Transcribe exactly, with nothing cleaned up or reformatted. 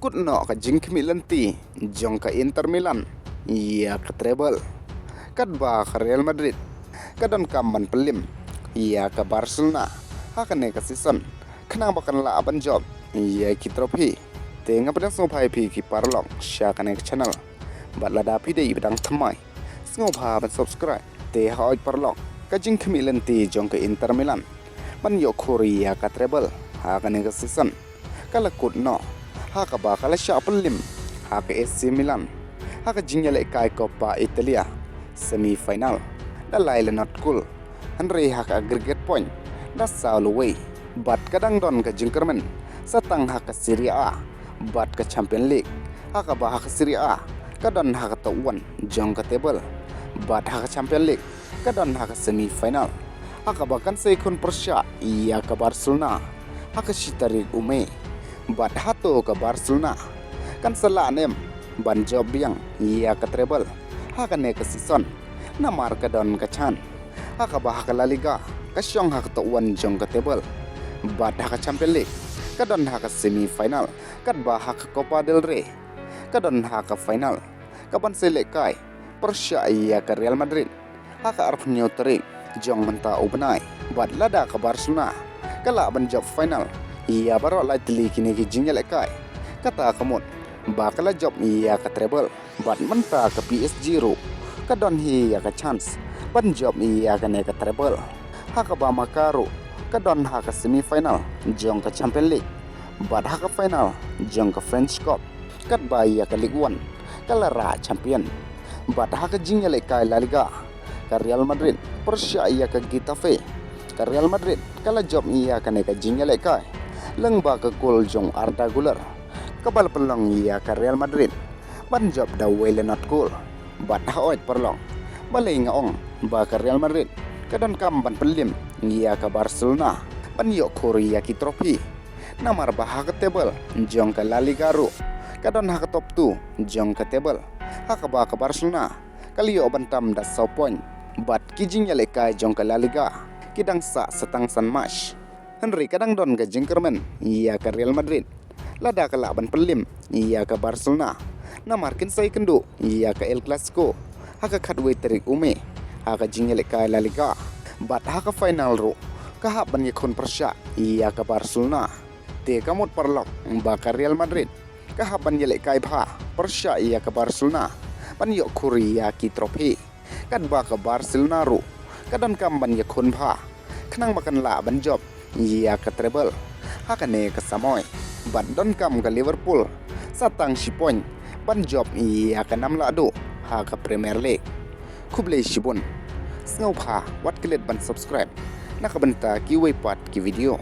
kut noh ka jingkhmih lynti jong ka Inter Milan ïa ka treble. Katba ka Real Madrid ka donkam ban pynlip ïa ka Barcelona ha kane ka season, khnang ba kan lah ban jop ïa ki trophy. Te nga pdiang sngewbha ïa phi ki paralok sha kane ka channel. Bad lada phi dei ba dang thymmai, sngewbha ban subscribe. Te hooid paralok, ka jingkhmih lynti jong ka Inter Milan ban ïoh khur ïa ka treble ha kane ka season ka la kut noh ha kaba ka la shah pynlip ha ka A C Milan ha ka jingïalehkai Coppa Italia semi final da lai la not goal, hynrei ha ka aggregate point da saw lawei. Bad ka dang don ka jingkyrmen sa tang ha ka Serie A bad ka Champion League, ha kaba ha ka Serie A ka don ha ka top one jong ka treble, bad ha ka Champion League ka don ha ka semi final, ha kaba kan sa ïakhun pyrshah ïa ka Barcelona ha ka shi tarik u Mei. Bad hato ka Barcelona kan sa lah ne em ban jop biang ïa ka treble ha kane ka season? Namar ka don ka chance, ha kaba ha ka La Liga ka shong ha ka top one jong ka treble, bad ha ka Champion League ka don ha ka semi final, katba ha ka Copa del Rey ka don ha ka final, kaban sa ïalehkai pyrshah ïa ka Real Madrid ha ka arphew hynñiew tarik jong mynta u bnai. Bad lada ka Barcelona ka lah ban jop final ïa baroh lai tylli kine ki jingïalehkai, kata ka mut ba ka la jop ïa ka treble. Bad mynta ka P S G ruh ka don hi ïa ka chance ban jop ïa kane ka treble, ha kaba ma ka ruh ka don ha ka semi final jong ka Champion League, bad ha ka final jong ka French Cup, katba ïa ka Ligue one ka la rah champion. Bad ha ka jingïalehkai La Liga, ka Real Madrid pyrshah ïa ka Getafe, ka Real Madrid ka la jop ïa kane ka jingïalehkai lyngba ka goal jong Arda Güler, kaba la pynlong ïa ka Real Madrid ban jop da wei la not goal. Bad hooid paralok, balei nga ong ba ka Real Madrid ka donkam ban pynlip ïa ka Barcelona ban ïoh khur ïa ki trophy? Namar ba ha ka treble jong ka La Liga ruh ka don ha ka top two jong ka treble, ha kaba ka Barcelona ka la ïoh ban tam da saw point. Bad ki jingïalehkai jong ka La Liga ki dang sah sa tang san match, hynrei ka dang don ka jingkyrmen ïa ka Real Madrid lada ka lah ban pynlip ïa ka Barcelona. Namar kin sa ïakynduh ïa ka El Clasico ha ka khatwei tarik u Mei ha ka jingïalehkai La Liga, bad ha ka final ruh ka hap ban ïakhun pyrshah ïa ka Barcelona. Te ka mut paralok ba ka Real Madrid ka hap ban ïalehkai bha pyrshah ïa ka Barcelona ban ïoh khur ïa ki trophy. Katba ka Barcelona ruh ka donkam ban ïakhun bha, khnang ba kan lah ban jop ïa ka treble ha kane ka samoi. Bad donkam ka Liverpool sa tang shi point ban jop ïa ka nam lahduh ha ka Premier League. Khublei shibun. Sngewbha wat klet ban subscribe na ka bynta kiwei pat ki video.